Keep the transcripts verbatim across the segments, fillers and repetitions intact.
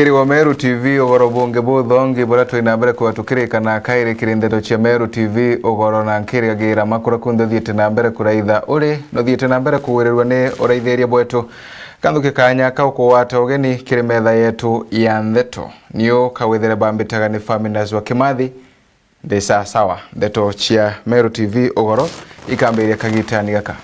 Iri wa Meru T V, ugoro bungi buthongi buria twi na mbere kwa tukirikana kairi kiri ndeto cia Meru T V ugoro, na nkirigagira makura kunthe thiite na mbere kuraitha uri, nuthiite na mbere kugwirirwa ni uraithiria bwetu. Kanthuki kanya kau kugwata ugeni kiri metha yetu ya ndeto. Niu kawithere bambitaga ni Faminas wa Kimathi. Ndi sawa sawa. Ndeto cia Meru T V ugoro ikambiria kagitani gaka.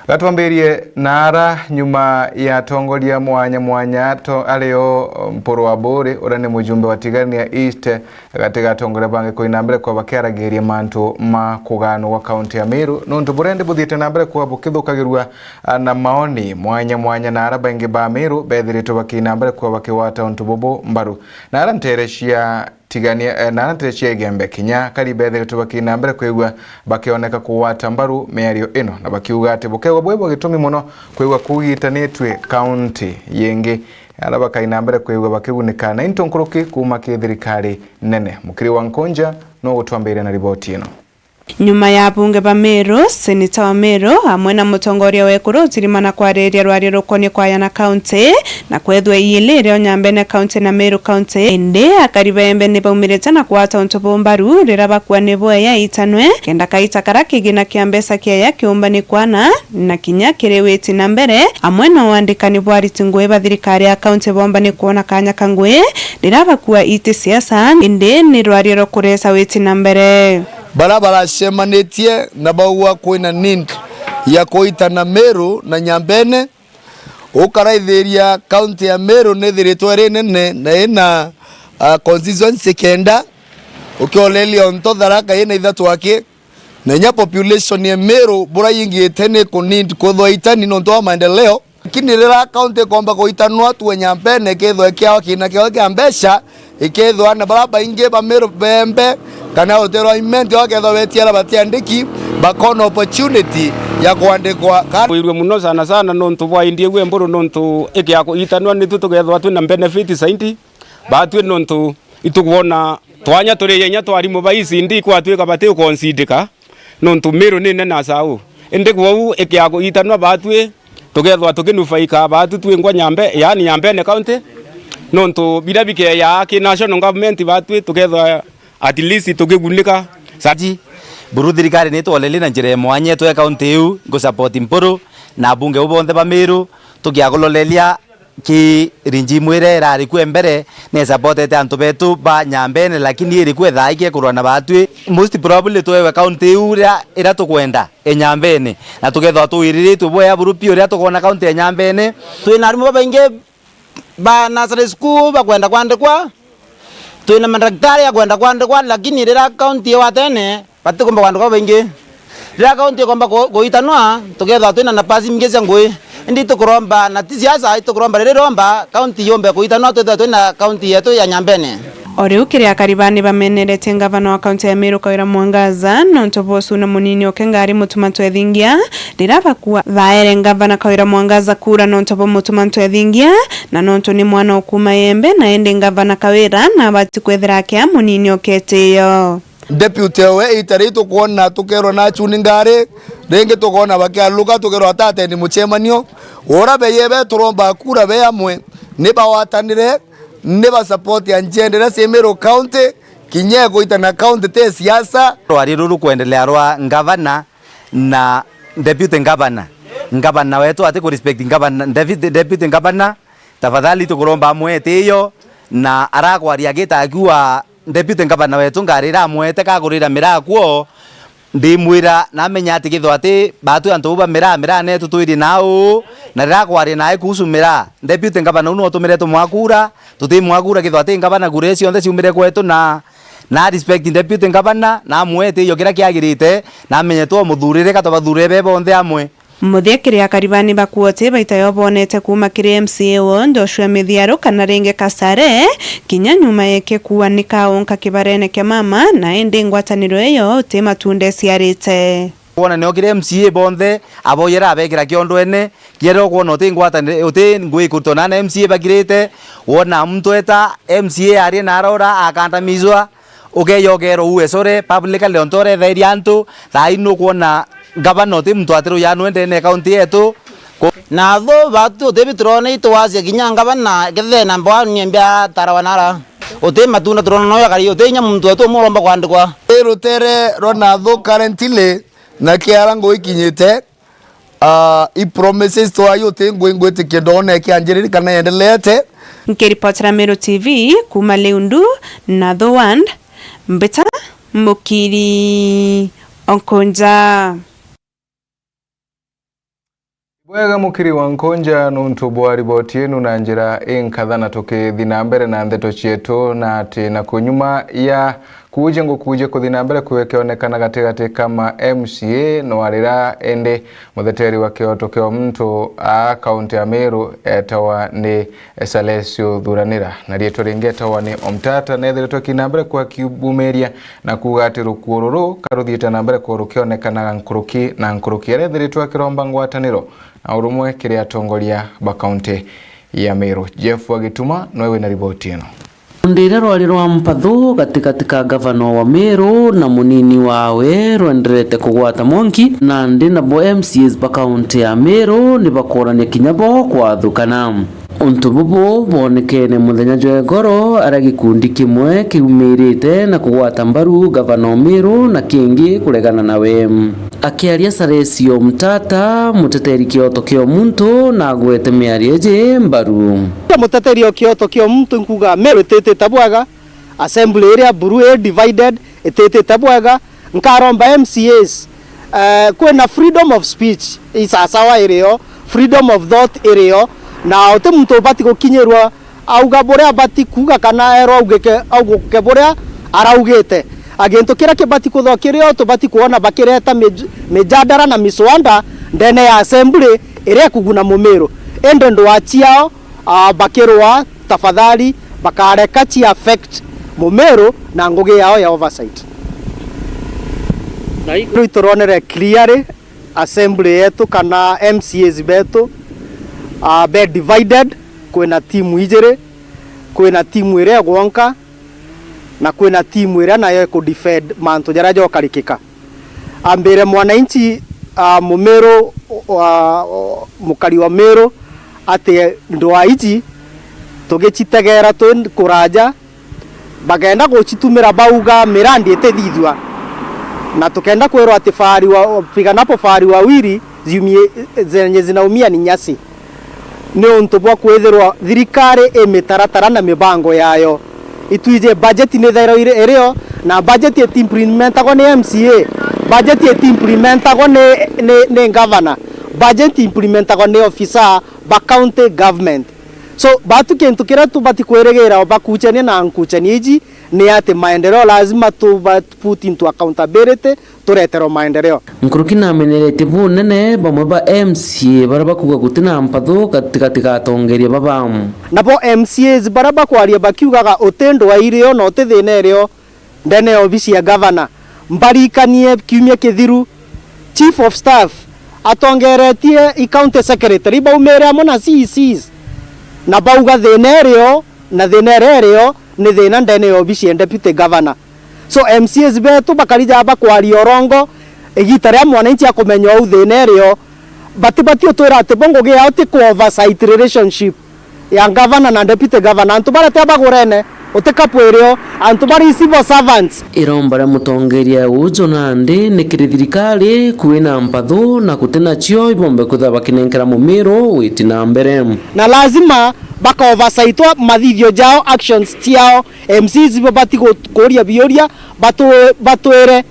Gatwambirie na ara nyuma ya atongoria mwanya mwanya to-, ario Mpuru wa Buri, uria ni mujumbe wa Tigania East, gati ga atongoria bangi kuina mbere kwa bakiaragiria mantu ma kuganwa gwa kaunti ya Meru, nontu buria ndi buthiite na mbere kwa bukithukagirua, a, na maoni mwanya mwanya, na ara baingi ba Meru bethiritwe bakiina mbere kwa bakigwata untu bubu mbaru. Na ara ntere cia Tigania, eh, na ntere cia Igembe kinya kari bethiritwe bakina mbere kwigua bakioneka kugwata mbaru miario ino, na bakiuga ati bukeegwa bwi bwa gitumi mono kwigua kugitanitue kaunti yingi, ara bakaina mbere kwigua bakigunika na into nkuruki kuuma ki thirikari nene. Mukiri wa Nkunja no gutwambiria na riboti ino. Nyuma ya abunge ba Meru, seneta wa Meru, amwe na mutongoria wa ekuru utirimana kwariria rwaria rukonie kwayana kaunti, na kwethwa iili rio Nyambene kaunti na Meru kaunti, indi akari ba Embe ni baumirite na kwata untu buu mbaru riria bakua ni bweya itanwe, kenda kaita karia kigina kia mbeca kiaya kiumba ni kwana, na kinya kiri witi na mbere, amwe na wandikani bwa ariti ngui ba thirikari ya kaunti bomba ni kwona kanya ka ngui riria bakua iti siasa, indi ni rwaria rwa kureca witi na mbere. Bara baracemanitie na baugwa kwina need ya kuitana Meru na Nyambene. Ukaraithiria kaunti ya Meru nithiritwe iri nene na ina, ah, constituency kenda, ukioreria onto Tharaka ina ithatu aki, na inya population ya Meru bura yingite ni ku need kwithwa itani nontu wa maendeleo. Lakini riria kaunti ikomba kuitanwa, tue Nyambene ikethwa ikiawa kiina kiao kia mbeca, ikethwa na bara baingi ba Meru bembe kana hotel wa Imenti bakethwa betia ara batiandiki, bakona opportunity ya kwandikwa. Ka- Kwirwe muno sana sana nontu bwa indiegwe mburu nontu ikia kuitanwa nitu tukethwa twina benefit zaidi. Batwi nontu itukwona twanya turi inya twarimu ba E C D kwatwika bati ukonsidika. Nontu Meru ni nene na sau. Indi kwou ikia kuitanwa batwi, tukethwa tukinufaika batwi twingwa Nyambe, yaani Nyambene County, nontu biria bikeya ki national government batwi tukethwa at least tukigunika. Sa- Ji, buru thirikari ni itwoleli na njira ya mwanya itwe county iu, ngu support Mpuru na abunge u bonthe ba Meru, tukiakulolelia ki regime iria irari kue mbere, ni supportete antu betu ba Nyambene, lakini iri kue thaa ikekurwa na batwi. Most probably twewe county iu iria, iria tukwenda e Nyambene, na tukethwa tuwiriritwe bwea buru piu riria tukwona county e Nyambene. Twina arimu babaingi ba nursery school bakwenda kwandikwa, twina madaktari akwenda kwandikwa, lakini riria county iwatene, batikumba kwandikwa baingi. Riria kaunti ikomba ku-, kuitanwa, tukethwa twina nafasi mbingi cia ngui. Indi itukuromba, na ti siasa, itukuromba riria iromba, kaunti yumbe kuitanwa, twithwe twina kaunti yetu ya Nyambene. O riu kiri akari baa ni bameneretie ngavana wa kaunti ya Meru Kawira Mwangaza, nontu bwa ucuna munini oke ngari Mutuma Twethingia, riria bakua baere ngavana Kawira Mwangaza kura nontu bwa Mutuma Twethingia, na nontu ni mwana o kuuma Yembe, na indi ngavana Kawira nabati kwethira akia munini oke itiio. Deputy owe, ita riu tukwona tukerwa na achuni ngari, ringi tukoona bakialuka, tukerwa atatendi mucemanio. Ura beye be turomba kura be amwe, ni bawatanire, ni ba support agenda iria cia Meru County, kinya iguitana county ti siasa. Rwari ruru kwendelea rwa ngavana na deputy ngavana. Ngavana wetu ati ku respect ngavana, deputy, deputy ngavana, tafadhali tukuromba amwe itiio, na arakwaria agita akiuga Deputy Ngavana wetu ngari iramwete kagurira miraa kuo, ndimwira namenya ati kethirwa ati batwi antu bau ba miraa, miraa netu twiri na uu, na riria akwaria nae kuhusu miraa, Deputy Ngavana uu nwe utumire tumwakura, tutimwakura kethirwa ati ngavana kura icio cionthe ciumire kwetu na, na respect Deputy Ngavana, namwete iyo kiria kiagirite, namenye twamuthurire ka twabathurire be bonthe amwe. Muthia kiri akari bani bakuoti baita yo bonete kuuma kiri M C A woo Joshua Mithiaru kana ringi Kasare, kinya nyuma yeke kuua ni kaunka kibarene kia mama, na indi ngwataniro iyo uti matunda iciarite. Wona nio kiri M C A bonthe aboyera abekira kiondwene, kiere ukwona uti ngwataniro, uti ngui kurutwa na M C A bagirite, wona muntu eta M C A arie na arora akandamizwa, ukeya ukerwa uue sore publicly ontu urethairia antu. Thaa ii nukwona ngavana uti muntu atiruyanwe ndene ya kaunti yetu. Na thu batu utibi turone itwacia kinya ngavana kethena mbwani mbia tarawa nara. Uti matunda turona noyo kari uti inya muntu wetu umwe uromba kwandikwa. I rutere rwa Nathu currently na kiara ngugi kinyite, ah, i promises twayo uti ngui ngwitikia ndone kianjiriri kana yendeleete. Nkiripotera Meru T V kuuma Liundu, Nathu Ward, mbita Mukiri Onkonja. Bwega Mukiri wa Nkonja nuntu bwa riboti yenu na njira inkatha, na tukithi na mbere na ndeto cietu, na ati na kunyuma ya kuuja ngukuuja kuthi na mbere kwikionekana gatigati ka ma M C A no arira indi mutheteri wa kioto kia muntu a kaunti ya Meru etawa ni Salesio Thuranira. Na riitwa ringi etawa ni Omtata, neethiritwe ki na mbere kwa kiubumiria na kuuga ati rukuo ruru karuthiite na mbere kwa rukionekanaga nkuruki na nkuruki. Areethiritwe akiromba ngwataniro na urumwe kiri atongoria ba kaunti ya Meru. Jeff wa Gituma noe wina riboti ino. Rundi iria rwari rwa mpathu gatigati ka gavana wa Meru na munini wawe rwenderete kugwata mwanki, nandi nabo M C As ba kaunti ya Meru ni bakorania kinya bo kwathukana. Untu bubu bwonekene muthenya jwa igoro, aria gikundi kimwe kiumirite na kugwata mbaru gavana o Meru na kingi kuregana nawe. Akiaria Salesio Mtata, muteteri kioto kia muntu, na agwete miario iji mbaru. Muteteri o kioto kia muntu, nkuga Meru ititite bwega, assembly iria buru i divided, ititite bwega, nkaromba M C As, eh, kwina freedom of speech, isasawa irio, freedom of thought irio, na uti muntu ubati gukinyirwa auga buria abati kuuga kana erwa augike, auguke buria araugite. A, gintu kiria kibati kuthwa kirio, tubati kwona bakireta mij-, mijadara na miswanda ndene ya assembly iria ikuguna Mumiru. Indi ndwaa ciao, ah, bakirwa tafadhali bakareka ci affect Mumiru na ngugi yao ya oversight. Na i- Riu turonere clearly assembly yetu kana M C As betu, ah, be divided, kwina timu ijiri, kwina timu iria igwonka na kwina timu iria nayo ikudefend mantu jaria jokarikika. Ambire mwananchi, ah, Mumiru, wa, mukari wa Miru, ati ndwaa iji tugicitegera twi kuraja, bagenda gucitumira bauga mirandi itithithua. Na tukenda kwirwa ati fahari wa, piganapo fahari wawili, ziumie, zenye zinaumia ni nyasi. Niuntu bwa kwithirwa thirikari i mitaratara na mibango yayo. Itwiji budget ni thairo iri-, irio, na budget itiimplementagwa ni M C A, budget itiimplementagwa ni, ni, ni governor, budget iimplementagwa ni officer ba county government. So, batu kintu kiria tubati kwirigira o bakuchania na nkuchania iji ni ati maendeleo lazima tuba put into accountability, tureterwe maendeleo. Nkuruki nameneretie bunene bamwe ba M C A baria bakuuga guti na mpathu gatigati ga atongeria baba. Nabo M C As baria bakwaria bakiugaga uti ndwaa irio na uti thina irio ndene ya obisi ya gavana, mbarikanie kiumia kithiru, Chief of Staff atongeretie i County Secretary baumire amwe na C E Cs na bauga thina irio na thina iria irio ni thina ndene ya obisi ya Deputy Governor. So M C As betu bakarija bakwaria urongo, igita ria mwananchi akumenya uu thina irio, batibati utwira ati bo ngugi yao ti ku oversight relationship ya governor na deputy governor. Antu baria ti abagurene, uti kapu irio, antu baria i civil servants. Iromba ria mutongeria uju nandi ni kiri thirikari kwina mpathu na guti nacio ibombe kwithirwa bakinenkera Mumiru witi na mbere. Na lazima baka oversight mathithio jao, actions ciao, M Cs babati gu-, kuuria biuria, batu-, batwire,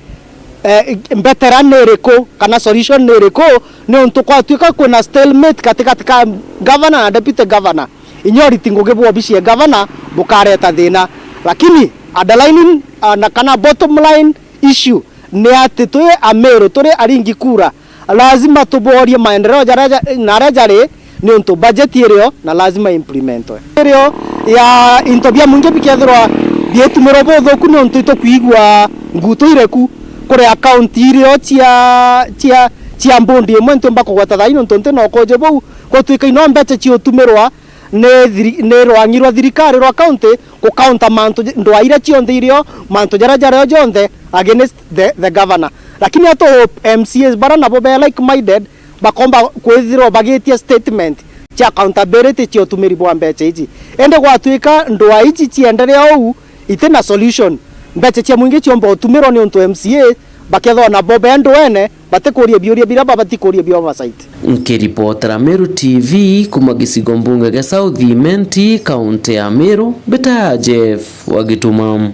eh, mbetera ni iriku, kana solution ni iriku, niuntu kwatuika kwina stalemate gatigati ka governor na deputy governor. Inya uriti ngugi bwa obici ya governor bukareta thina. Lakini underlining, ah, na kana bottom line issue ni ati twi Amiru, turi aringi kura, lazima tuborie maendeleo jaria ja-, naria jari, niuntu budget irio na lazima implementwe. Irio ya into bia mwingi bikethirwa biitumirwa buthuku, niuntu itukwigua ngutu ireku kuri account irio cia, cia, cia mbundi imwe ntiumba kugweta thaa ii, niuntu nti na ukoje buu, gwatuika ino mbeca ciutumirwa ni thiri-, ni rwang'i rwa thirikari rwa county, ku counter mantu j-, ndwaa iria cionthe irio, mantu jaria jario jonthe against the, the governor. Lakini atu M C As baria nabo be like minded, bakomba kwithirwa bagitia statement cia accountability cia utumiri bwa mbeca iji. Indi gwatuika ndwaa iji cienderea uu, iti na solution. Mbeca cia mwingi ciomba utumirwa niuntu M C A bakethwa nabo be ndwene, batikuria biuria biria babati kuria bia oversight. Nkiripotera Meru T V kuma gicigo mbunge gia South Imenti, kaunti ya Meru, mbita ya Jeff wa Gituma.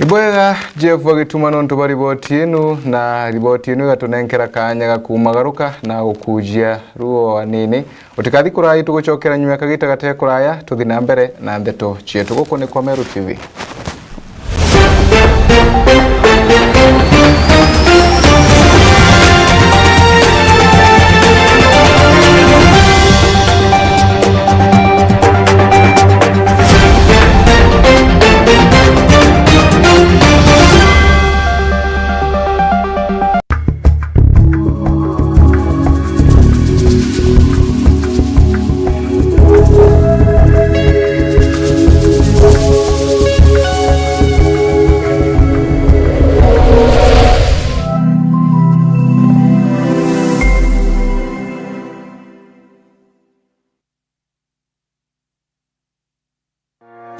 Ibwega, Jeff wa Gituma, nontu bwa riboti inu, na riboti inu igatunenkera kaanya ga kumagaruka na gukujia ruo anini. Utikathi kuraya, tugucokera nyuma ya kagita gate kuraya, tuthi na mbere na ndeto cietu. Guku ni kwa Meru T V.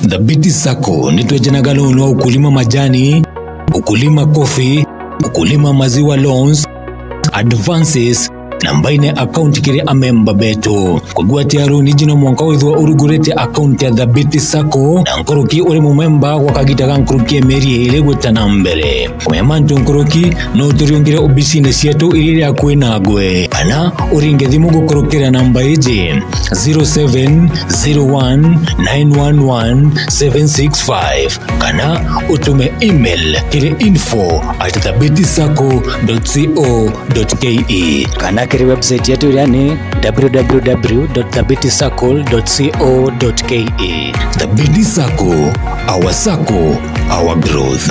Thabiti Sacco nitwejanaga loan wa ukulima majani, ukulima coffee, ukulima maziwa loans, advances, na mbaine account kiri amemba betu. Kugwatia loan iji no mwanka withwa urugurite account ya Thabiti Sacco na nkuruki uri mumemba gwa kagita ga nkuruki ya mieri iiri gwita na mbere. Kumenya mantu nkuruki, no uturiungire obisine cietu iria iri akui nagwe, kana uringe thimu gukurukira namba iji, zero seven zero one nine one one seven six five, kana utume email kiri info at thabiti sacco dot co dot ke, kana kiri website yetu iria ni w w w dot thabiti circle dot co dot ke. Thabiti Sacco, our sacco, our growth.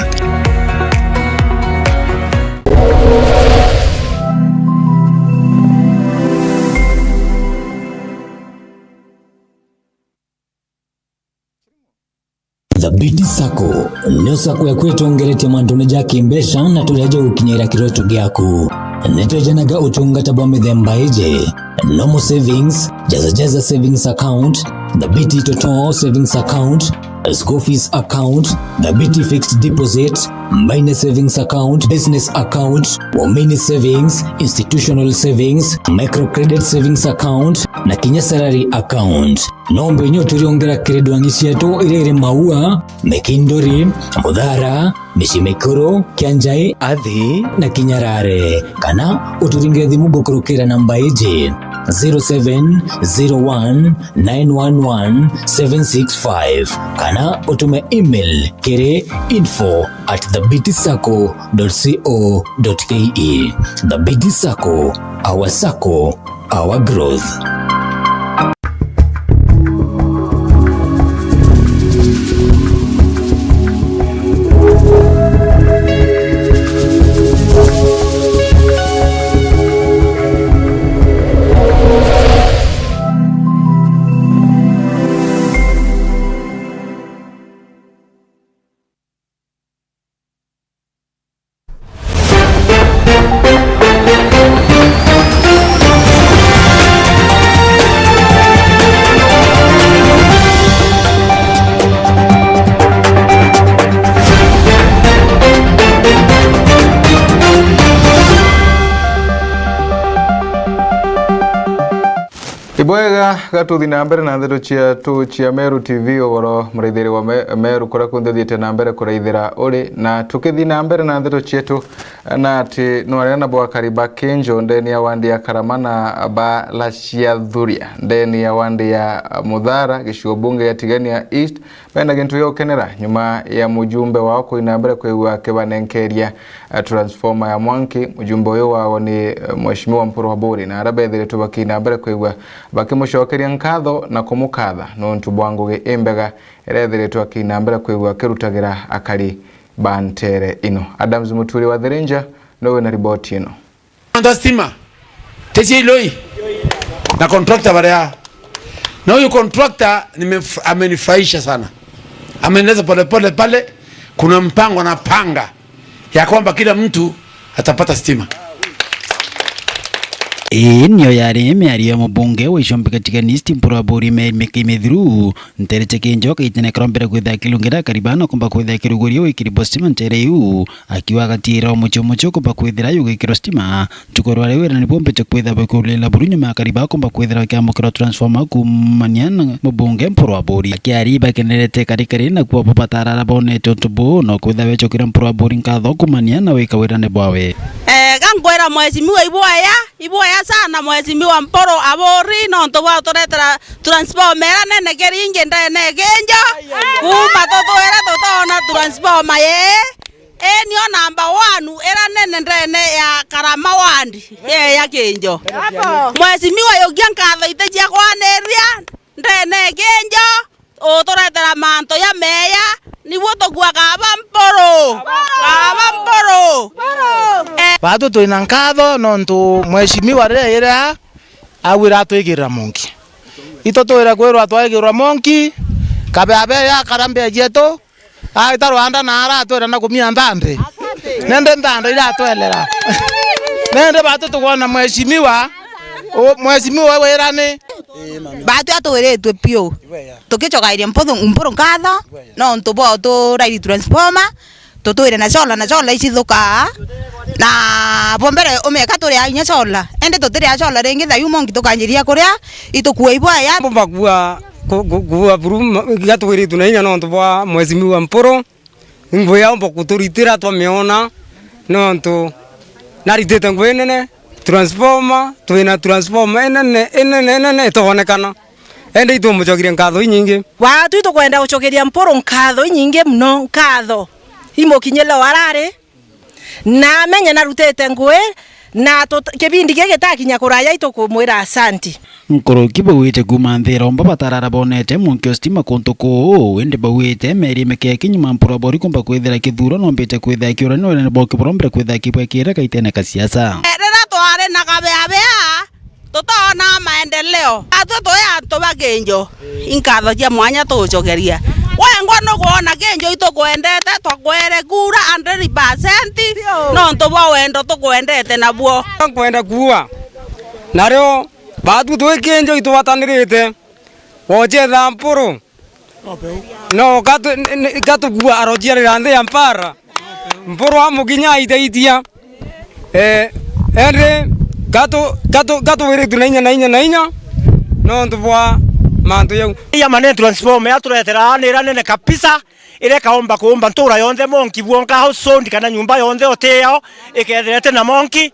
Thabiti Sacco nio sacco yaku itongeretie mantune ja kimbeca na turia ja gukinyira kiroto giaku. Nitwejanaga utungata bwa mithemba iji: normal savings, jaza jaza savings account, Thabiti Toto savings account, school fees account, Thabiti fixed deposit, mbaine savings account, business account, womini savings, institutional savings, microcredit savings account, na kinya salary account. No mbenye uturiongera kiri ndwang'i cietu iria iri Maua, Mikinduri, Muthara, Micii Mikuru, Kianjai, Athi na Kinyarare, kana uturingire thimu gukurukira namba iji, zero seven zero one nine one one seven six five, kana utume email kiri info at thabiti sacco dot co dot ke. Thabiti Sacco, our sacco, our growth. Ibwega, gatuthi na mbere na ndeto cietu cia Meru T V, ugoro muraithiri wa Me-, Meru, kuria kunthe uthiite na mbere kuraithira uri. Na tukithi na mbere na ndeto cietu, na ati nwaria na bwakari ba Kinjo ndeni ya wandi ya Karama na ba Lacia Thuria ndeni ya wandi ya Muthara, gicigo bunge ya Tigania East, bena gintu gia gukenera nyuma ya mujumbe wao kuthi na mbere kwigua akibanenkeria, eh, transformer ya mwanki. Mujumbe uyu wao ni, eh, Mheshimiwa Mpuru Aburi, na aria bethiritwe bakithi na mbere kwigua bakimucokeria nkatho na kumukatha nontu bwa ngugi imbega iria ethiritwe akithi na mbere kwigua akirutagira akari ba ntere ino. Adams Muturi wa Thirinja niwe wina riboti ino. Nda stima. Tesia iloi. Na contractor baria. Na huyu contractor nimef-, amenifurahisha sana. Amenieleza pole pole pale, kuna mpango anapanga ya kwamba kila mtu atapata stima. Ii nio yari miario ya mubunge wa Ichombi Gatiga East Mpuru Aburi Mary Miki Mithiru, ntere cia Kinjo kaitene karombere kwithira kilungira kariba na kumba kwithira kirugurio wikiri bostima ntere iu, akiuga gatira o mucio mucio kumba kwithira yugikirwa stima. Ntuku rwa riu wira ni bwombite kwithira bwikurulila buru nyuma ya kariba kumba kwithira kiamukirwa transformer kumania na mubunge Mpuru Aburi. Akiari bakenerete kari kari na kuo bo batarara bonete untu buu, no kwithira becokire Mpuru Aburi nkatho kumania na wika wirane bwawe. Eh, gankwira mheshimiwa ibwaya, ibwaya sana mheshimiwa Mpuru Aburi, nontu bwa turetera transformer ira nene kiringi ndene Kinjo. Kuma tutwire tutona transformer yii, ii nio number one ira nene ndene ya Karama ward, yii ya Kinjo. Mheshimiwa, yukia nkatho iti cia kwaniria ndene Kinjo. Uturetera mantu jameya, nibuo tukua kaba Mpuru. Kaba Mpuru. Eh. Baatu twina nkatho nontu mheshimiwa riria iria agwira atwikirira monki. Itu twire kwirwa twaikirwa monki, kabe abeya akara mbia cietu, aita rwanda na ara atwira na kumia nthandri. Nende nthandri iratwelera. Nende baatu tukwona mheshimiwa, u-, mheshimiwa wirani. Baatu atwiritwe piu. Tukicokairia Mpuru, Mpuru nkatho, nontu bwa uturairi transformer, tutwire na solar, na solar ici thukaa, na bo mbere umeka turi a inya solar, indi tutiri a solar ringi, thayu monki tukanjiria kuria, itukua ibwaya. Mbumba kuua, ku-, ku-, kuua buru, ma-, iga twiritwe na inya nontu bwa mheshimiwa Mpuru. Ngui aumba kuturitira twamiona, nontu naritite ngui nene, transformer, twina transformer inene, inene, inene itoonekana. Indi itumucokeria nkatho inyingi. Baatu itukwenda gucokeria Mpuru nkatho inyingi mono, nkatho imukinyire o arari, na amenye narutite ngui, na tut-, kibindi giki gitakinya kuraya itukumwira asanti. Nkuruki bauite kuuma nthi iromba batarara bonete mwanki o stima kuntu kuu, indi bauite meri mekeki nyuma Mpuru Aburi kumba kwithira kithuro nombite kwithira kiura ni wene bwa kiburombire kwithira kibwekire kaitene ka siasa. Riria twari na kabeabea, tutoona maendeleo. Atwi twi antu ba Kinjo, inkatho cia mwanya tugucokeria. Wengwa nukwona Kinjo itukwendete, twakwere kura hundred percent, nontu bwa wendo tukwendete nabuo. Nkwenda kuua, nario Baatu twi Kinjo itugwatanirite, wocetha Mpuru, no gatu-, n-, n-, gatukua arociarira nthi ya mpara. Mpuru amukinya aitaitia. Eh, indi gatu-, gatu-, gatuwiritwe na inya, na inya, na inya, nontu bwa mantu jau. Iya mane transformer yaturetera ni ira nene kabisa, ira ikaumba kuumba ntura yonthe monki bwonka, house sound kana nyumba yonthe utiyo ikethirete na monki.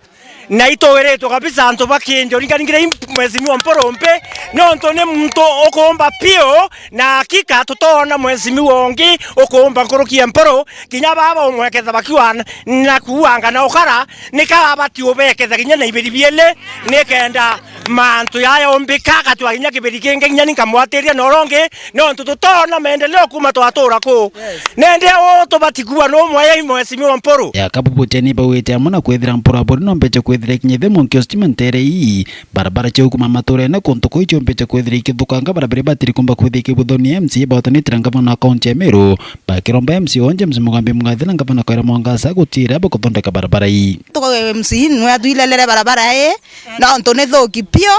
Na itwiritwe kabisa antu ba Kinjo, ringaringire i mheshimiwa Mpuru mpi, nontu ni muntu ukuumba piu, na hakika tutoona mheshimiwa ungi ukuumba nkuruki ya Mpuru, kinya baba umweketha bakiwa na, na kuuanga na ukara, nika abati ubeketha kinya na ibiri biili, nikenda mantu yaya umbika, agatwa kinya kibiri kingi, kinya ni nkamwatiria na uria ungi, nontu tutoona maendeleo kuuma twatura kuu. Nende uu tubati kuua nu mwaya i mheshimiwa Mpuru. Ya Kabubutia ni bauite amwe na kwithira Mpuru Aburi nombete kwithira ikinyithe mwanki o stima ntere ii. Barabara cia kuma maturene kuntu kuu iciombete kwithira ikithukanga, barabara ibatiri kumba kwithira ikibutho ni M C A bahotanite na ngavana wa kaunti ya Meru, bakiromba M C A o James Mugambi Mugathi na ngavana Kawira Mwangaza gutira bakuthondeka barabara ii. Tuko M C A nwe atwilelere barabara ii, nontu ni thuki piu.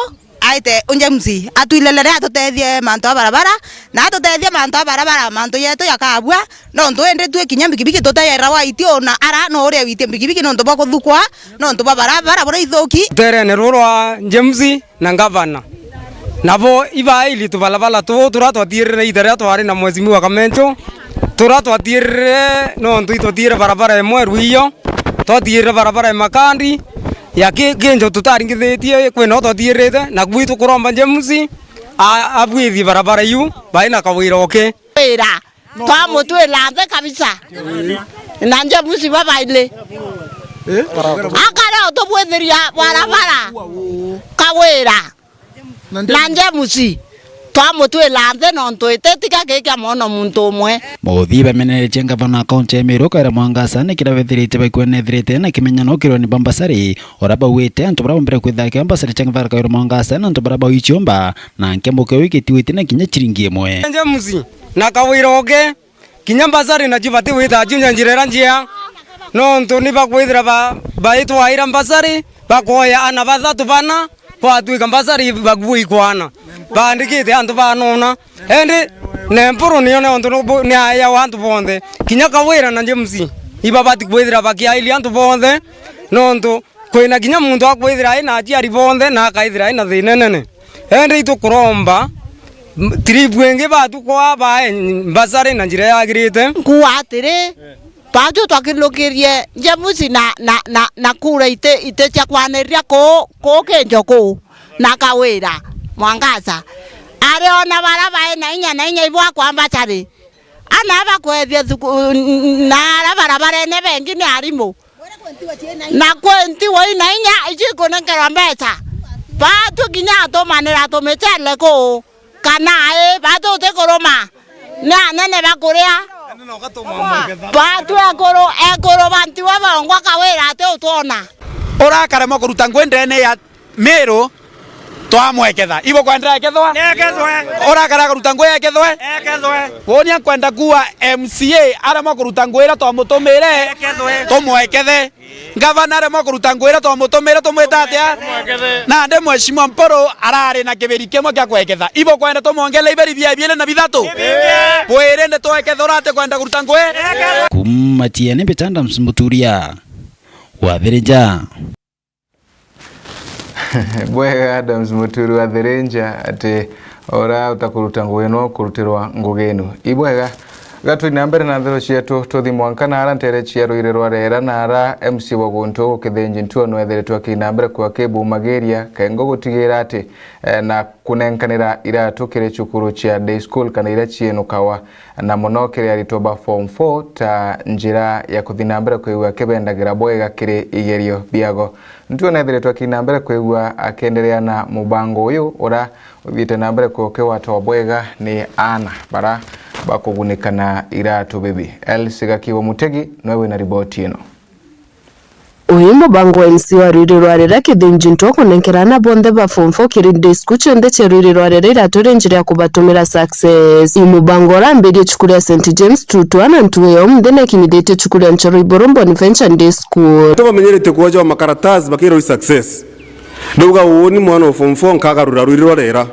Aite unje M C A atwilelere, atutethie mantu a barabara, na atutethie mantu a barabara, mantu yetu yakabua, nontu indi twi kinya mbikibiki tuteyera waitio, na ara no uria witie mbikibiki nontu bwa kuthukwa, nontu bwa barabara buria ithuki. Ruterene ruru rwa James na ngavana, nabo ibaili tubarabara tuu turia twathiirire ita riria twari na mheshimiwa Kamencho, turia twathiirire nontu itwathiire barabara imwe rwiyo, twathiirire barabara ya Makandi, ya ki-, Kinjo tutaringithitie, kwina o twathiirite, na gwitu kuromba James, a-, abwithie barabara iu, bai na kawira uki. Wira, twamutwira nthi kabisa. Na James babaili. Akare utubwithiria barabara. Kawira. Na James, twamutwira nthi nontu ititiga giki amwona muntu umwe. Mauthii bameneretie ngavana wa kaunti ya Meru, Kawira Mwangaza, ni kiria bethirite bakwena ethirite na kimenyano kironi bwa mbasari, uria bauite antu baria bombire kwithira kio mbasari cia ngavana Kawira Mwangaza na antu baria bauiciomba, na nkembo kio gitiwite na kinya ciringi imwe. James, na Kawira uki, kinya mbasari nacio batiwita cio nya njira iria njia, nontu ni bakwithira ba-, baitwaira mbasari, Bakoya ana bathatu bana, kwatwika mbasari bakuo ikwana. Baandikite antu banona. Indi Nempuru niyo nontu nubu-, ni aeawa antu bonthe. Kinya Kawira na James, ibabati kwithira bakiairia antu bonthe, nontu kwina kinya muntu akwithira aina aciari bonthe na akaithira aina thina nene. Indi itukuromba, m-, trip ingi batu kwa bae mbasari na njira yagirite. Nkuuga atiri, batu twakinukirie James na, na, na, na kura iti, iti cia kwaniriria kuu, kuu kinjo kuu na Kawira Mwangaza. Ari ona bara bae na inya na inya ibo akwamba cari. Ana bakwethia thuku-, n-, n-, na ara barabarene bengi ni arimu. Na kwi ntiwa ina inya ici ikunenkerwa mbeca. Batu kinya atumanira tumicele kuu. Kana ii, batu utikuruma. Ni anene bakuria. Batu ekuru, ekuru bantiwa bongwa Kawira ati utwona. Urakaremwa kuruta ngui ndene ya Miru, twamweketha. Ibo kwendera ekethwa? Ekethwe. Urakara kuruta ngui ekethwe? Ekethwe. Woni ankwenda kuwa M C A aremwa kuruta ngui ira twamutumire, ekethwe, tumwekethe. Ngavana aremwa kuruta ngui ira twamutumire, tumwita atia? Tumwekethe. Nandi Mheshimiwa Mpuru arari na kibiri kimwe kia kweketha. Ibo kwenda tumwongele iberi bia biiri na bithatu? Ibingi. Bwiri ndi tweketha urate kwenda kuruta ngui? Ekethwe. Kuuma Chiene Mbita, Adams Muturia, Wathirinja. Bwega, Adams Muturi wa Thirinja, ati ura utakuruta ngugi no kurutirwa ngugi inu. Ibwega, ga twi na mbere na nthero cietu, tuthi mwanka na ara ntere cia ruiri rwa rera na ara M C wa guntu gukithinji ntuo nwethiritwe aki na mbere kwa kibumagiria kengo gutigira ati, eh, na kunenkanira iratu kiri cukuru cia day school kana iria cienukawa, na mono kiri aritwa ba form four ta njira ya kuthi na mbere kwigua kibendagira bwega kiri igerio biago. Ntuo nethiritwe aki na mbere kwigua akienderea na mubango uyu ura uthiite na mbere kukiwatwa bwega ni aana bara bakugunika na iratu bibi. Elsie Gakiwa Mutegi noe wina riboti ino. Uyu mubango wa M C wa ruiri rwa rera kithinji ntuo kunenkera aana bonthe ba form four kiri day school cionthe cia ruiri rwa rera iratu ri njira ya kubatumira success. Ii mubango urambirie cukuru ya Saint James Tutwa na ntuo ya umunthi na ikinyithitie cukuru ya Nchoro Iburu Bonaventure Day School. Tubamenyerete kwoja makaratasi bakirwa i success. Ndauga uuni mwana wa form four nkagarura ruiri rwa rera.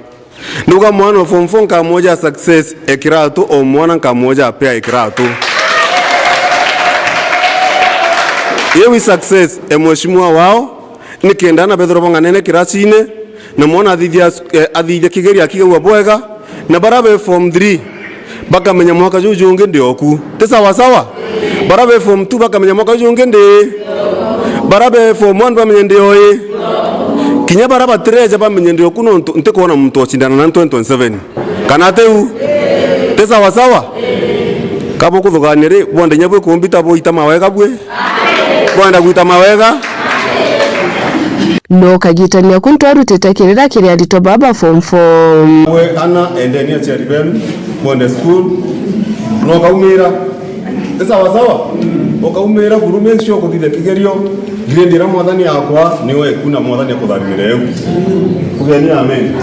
Ndauga mwana wa form four nkamwoja success e kiratu, o mwana nkamwoja apea e kiratu. Iu i success e mheshimiwa wao, nikenda aana bethirwa bang'anene kirasine, na mwana athithia, eh, athithia kigerio akigagua bwega, na bara be form three, bakamenya mwaka juu jungi ndi oku. Ti sawa sawa? Bara be form two bakamenya mwaka juu jungi ndi. Bara be form one bamenya ndi oi. Kinya bara batireja bamenya ndi oku nontu ntikwona muntu ocindana na twenty twenty-seven. Kana atiu? Ti sawa sawa? Kabo kuthugania ri, bwonde inya bwi kumbita bwita mawega bwi? Bwenda gwita mawega? No kagitania ku ntwarutite kirira kiri aritwa baba form four. We ana endeni aciari benu, mwende school, na ukaumira. Ni sawa sawa? Ukaumira buru, make sure ukuthithia kigerio, grade iria mwathani akwa niwe eku na mwathani akutharimire eu. Ugeni amen.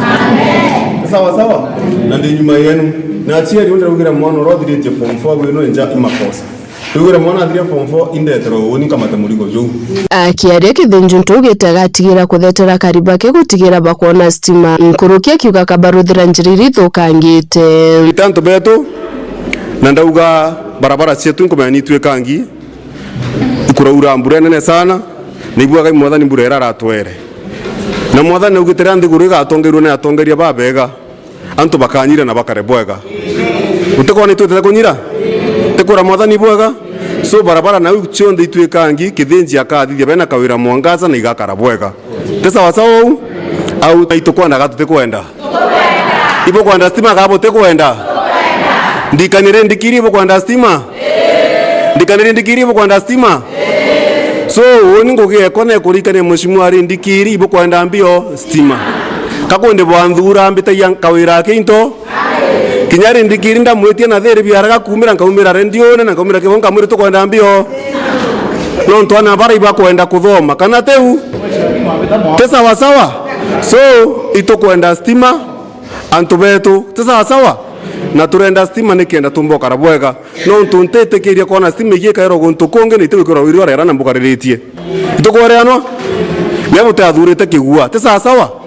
Ni sawa sawa? Na ndi nyuma yenu. Na aciari, undiraugira mwana uria uthiritie form four wino nja i makosa. Wigwire mwana athire form four, indetera uuni nkamate murigo juu. Akiaria kithinju ntu ugite agatigira kuthetera kariba ke gutigira bakwona stima. Nkuruki akiuga kabaruthira njira iria ithukangite. Ita antu betu, na ndauga barabara cietu nkumenya ni itwikangi, ikuraura mbura nene sana, na ibuaga mwathani mbura ira aratwere. Na mwathani augite riria nthiguru igatongeirwe ni atongeria babega. Antu bakanyira na bakare bwega. Utikwona itwitete kunyira? Tikwira mwathani bwega? So barabara na iu cionthe itwikangi, kithinji akathithia bena kawira mwangaza na igakara bwega. Ti sawa sawa uu? Au itukwenda ga tutikwenda? Ibukwenda stima ga butikwenda? Ndikanire ndikiri ibukwenda stima? Ndikanire ndikiri ibukwenda stima? So, uuni ngugi ekwa na ikurikania mheshimiwa ari ndikiri ibukwenda mbio stima. Kakundi bwanthura mbitagia kawira aki into. Kinya ari ndikiri ndamwitia na thiri biaraga kumira nkaumira rendione na nkaumira kibo nkamwira tukwenda mbio. Nontu ana bara ibakwenda kuthoma. Kana tiu? Ti sawa sawa? So, itukwenda stima. Antu betu, ti sawa sawa? Na turenda stima nikenda tumbokara bwega. Nontu ntitikiria kwona stima igikairwa guntu kungi na itigwikirwa wiri wa rera na mbukariritie. Itukwereanwa? Nya butathurite kigua, ti sawa sawa?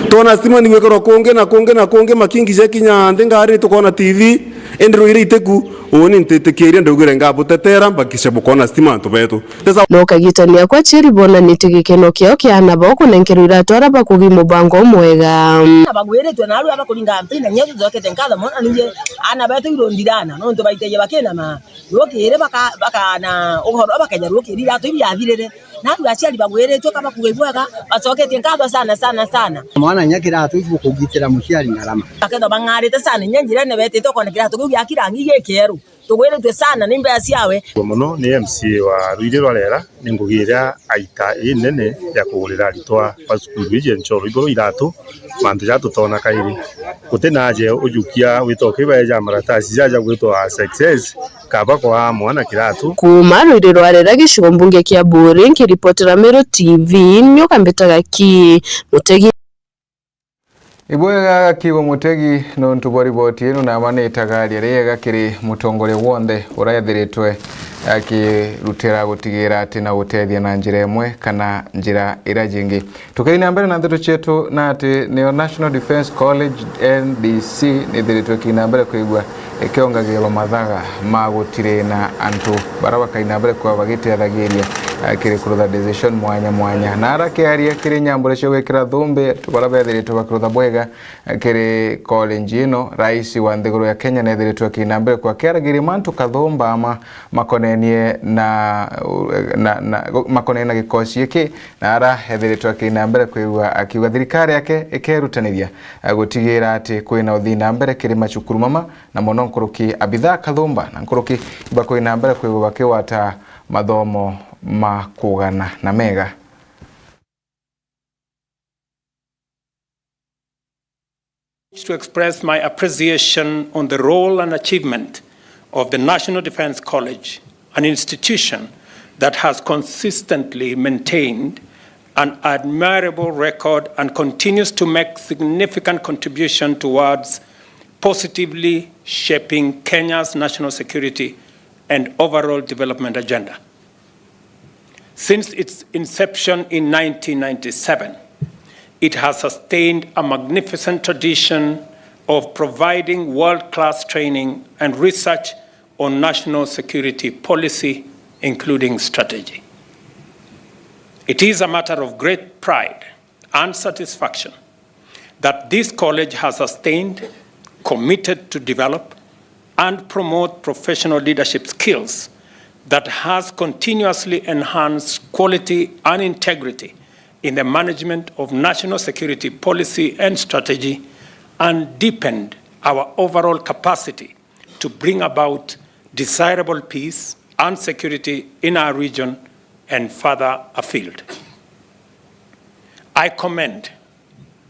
Twona stima ni gwikirwa kungi na kungi na kungi, makingi jekinya nthi ngari, tukona T V, indi Ruiri itiku, uuni ntitikirie, ndaugire ngabutetera, mbakishe bukona stima antu betu. Ti sawa? No kagitani akwa Cheri bonanitie gikeno kiao kia ana bao kunenkerwa iratu aria bakugi mubango umwega. Na bagwiritwe narua bakuringa mpi, na nyetu twekete nkatho mono, ningi ana betu irundirana, nontu baiteje bakinama. Rukiri baka-, bakana uhoro bakenya rukiri iratu ibiathirire. Narua aciari bagwiritwe kabakugi bwega, bacoketie nkatho sana, sana, sana. Mwana inya kiratu ibu kugitira muciari ngarama. Bakethwa bang'arite sana, inya njirene betite ukona kiratu kiu giaki rangi gikieru. Tugwiritwe sana ni mbea ciawe. Mono ni M C A wa Ruiri rwa Rera, ni ngugi iria aita inene ya kugurira aritwa ba cukuru iji Nchoro iguru iratu, mantu ja tutona kairi. Guti naje ujukia witoke baeja maratasi jaja gwitwa success, kaba kwa mwana kiratu. Kuuma Ruiri rwa Rera, gicigo mbunge kia Buuri, nkiripotera Meru T V, nyoka mbitaga ki Mutegi. Ibwega Kigo Mutegi nontu bwa riboti ino, na ama ni itagaria riega kiri mutongoria wonthe uria ethiritwe akirutira gutigira ati na gutethia na njira imwe kana njira iria jingi. Tukiina mbere na ndeto cietu, na ati nio National Defence College, N D C, nithiritwe ikiina mbere kwigua ikiongagirwa mathaga ma gutiri na antu baria bakaina mbere kwa bagitethagiria, eh, kiri kurutha decision mwanya mwanya. Na arakiaria kiri nyambura cia gwikira thumbi antu baria bethiritwe bakirutha bwega, eh, kiri college ino, rais wa nthiguru ya Kenya nethiritwe akiina mbere kwa akiaragiria mantu kathumba ama makonenie na, na, na, makonenie na gikosi giki, na ara ethiritwe akiina mbere kwigua akiuga thirikari yake ikerutaniria, eh, gutigira ati kwina uthii na mbere kiri macukuru mama, na mono nkuruki abithaa kathumba na nkuruki ibakuina mbere kwigua bakigwata mathomo ma kugana na mega. To express my appreciation on the role and achievement of the National Defence College, an institution that has consistently maintained an admirable record and continues to make significant contribution towards positively shaping Kenya's national security and overall development agenda. Since its inception in nineteen ninety-seven, it has sustained a magnificent tradition of providing world-class training and research on national security policy, including strategy. It is a matter of great pride and satisfaction that this college has sustained, committed to develop, and promote professional leadership skills that has continuously enhanced quality and integrity in the management of national security policy and strategy and deepened our overall capacity to bring about desirable peace and security in our region and further afield. I commend,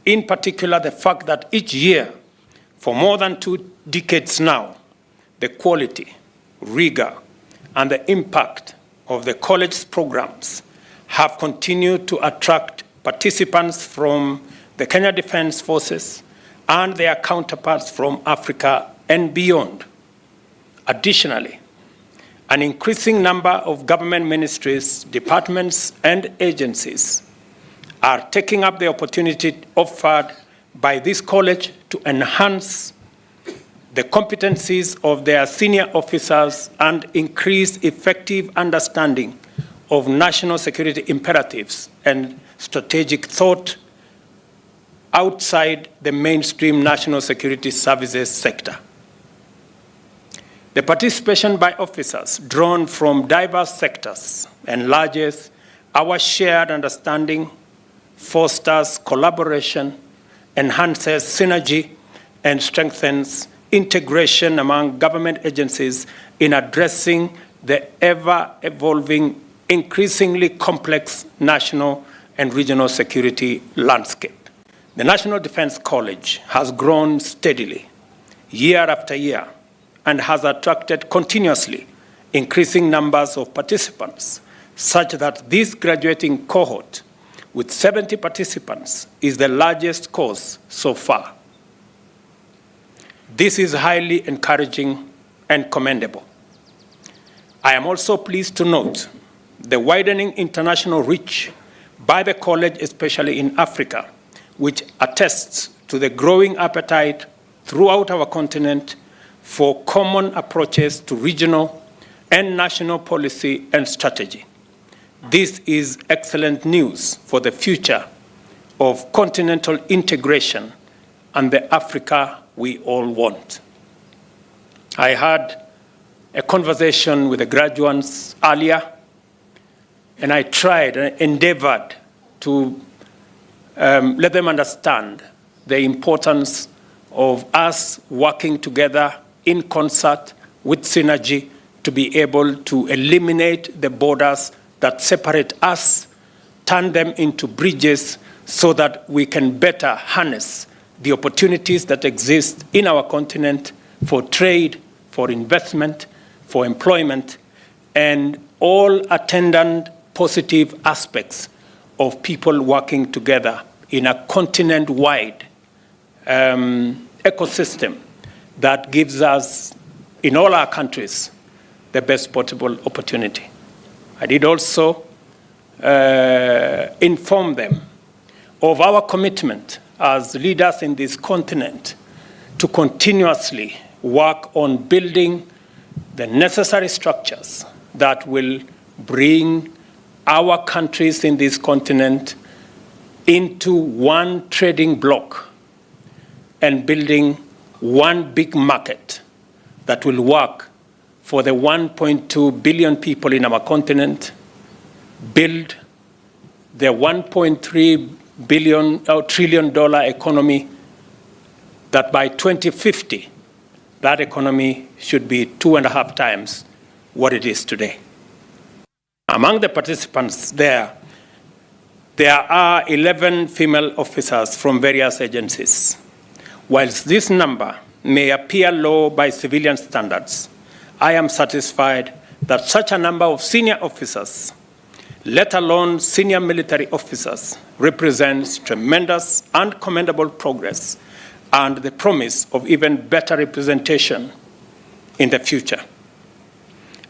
in particular, the fact that each year, for more than two decades now, the quality, rigor, and the impact of the college's programs have continued to attract participants from the Kenya Defence Forces and their counterparts from Africa and beyond. Additionally, an increasing number of government ministries, departments, and agencies are taking up the opportunity offered by this college to enhance the competencies of their senior officers and increase effective understanding of national security imperatives and strategic thought outside the mainstream national security services sector. The participation by officers drawn from diverse sectors enlarges our shared understanding, fosters collaboration, enhances synergy, and strengthens integration among government agencies in addressing the ever-evolving, increasingly complex national and regional security landscape. The National Defence College has grown steadily year after year and has attracted continuously increasing numbers of participants, such that this graduating cohort with seventy participants is the largest course so far. This is highly encouraging and commendable. I am also pleased to note the widening international reach by the college, especially in Africa, which attests to the growing appetite throughout our continent for common approaches to regional and national policy and strategy. This is excellent news for the future of continental integration and the Africa we all want. I had a conversation with the graduates earlier, and I tried and endeavored to, um, let them understand the importance of us working together in concert with synergy to be able to eliminate the borders that separate us, turn them into bridges so that we can better harness the opportunities that exist in our continent for trade, for investment, for employment, and all attendant positive aspects of people working together in a continent-wide, um, ecosystem that gives us, in all our countries, the best possible opportunity. I did also, uh, inform them of our commitment as leaders in this continent to continuously work on building the necessary structures that will bring our countries in this continent into one trading bloc and building one big market that will work for the one point two billion people in our continent, build the one point three billion or trillion dollar economy that by twenty fifty, that economy should be two and a half times what it is today. Among the participants there, there are eleven female officers from various agencies. Whilst this number may appear low by civilian standards, I am satisfied that such a number of senior officers, let alone senior military officers, represents tremendous and commendable progress and the promise of even better representation in the future.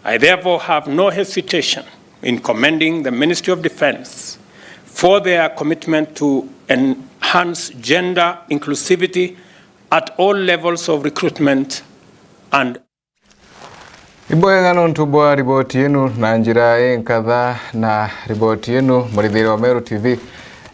I therefore have no hesitation in commending the Ministry of Defence for their commitment to enhance gender inclusivity at all levels of recruitment and Ibwega nontu bwa riboti inu na njira inkatha, na riboti inu, murithiri wa Meru T V,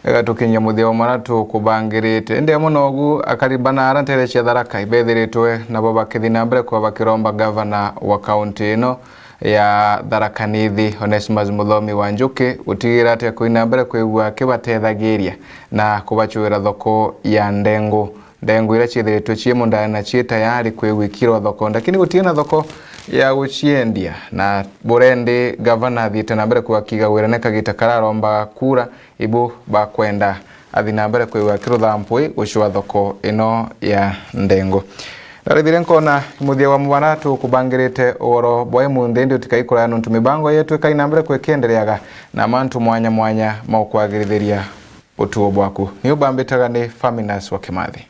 igatukinyia muthia wa mara tukubangirite. Indi amwe nogu, akari bana ara ntere cia Tharaka ibethiritwe nabo bakithi na mbere kwa bakiromba gavana wa kaunti ino ya Tharaka Nithi, Onesmus Muthomi wa Njuki, gutigira ati akui na mbere kwigua akibatethagiria na kubacuira thoko ya ndengu. Ndengu iria ciithiritwe cii mundane na cii tayari kwigwikirwa thoko, lakini gutii na thoko ya guciendia, na burendi gavana athiite na mbere kuga kiga wirane kagita kararomba kura, ibu bakwenda athi na mbere kwigwa akirutha mpwi gucua thoko ino ya ndengu. Ndarithire nkona muthia wa mubara tukubangirite ugoro bwa imunthi, indi utikai kuraya nontu mibango yetu ikai na mbere kwikiendereaga na mantu mwanya mwanya ma gukwagirithiria utuo bwaku. Ni ubambitaga ni Faminas wa Kimathi.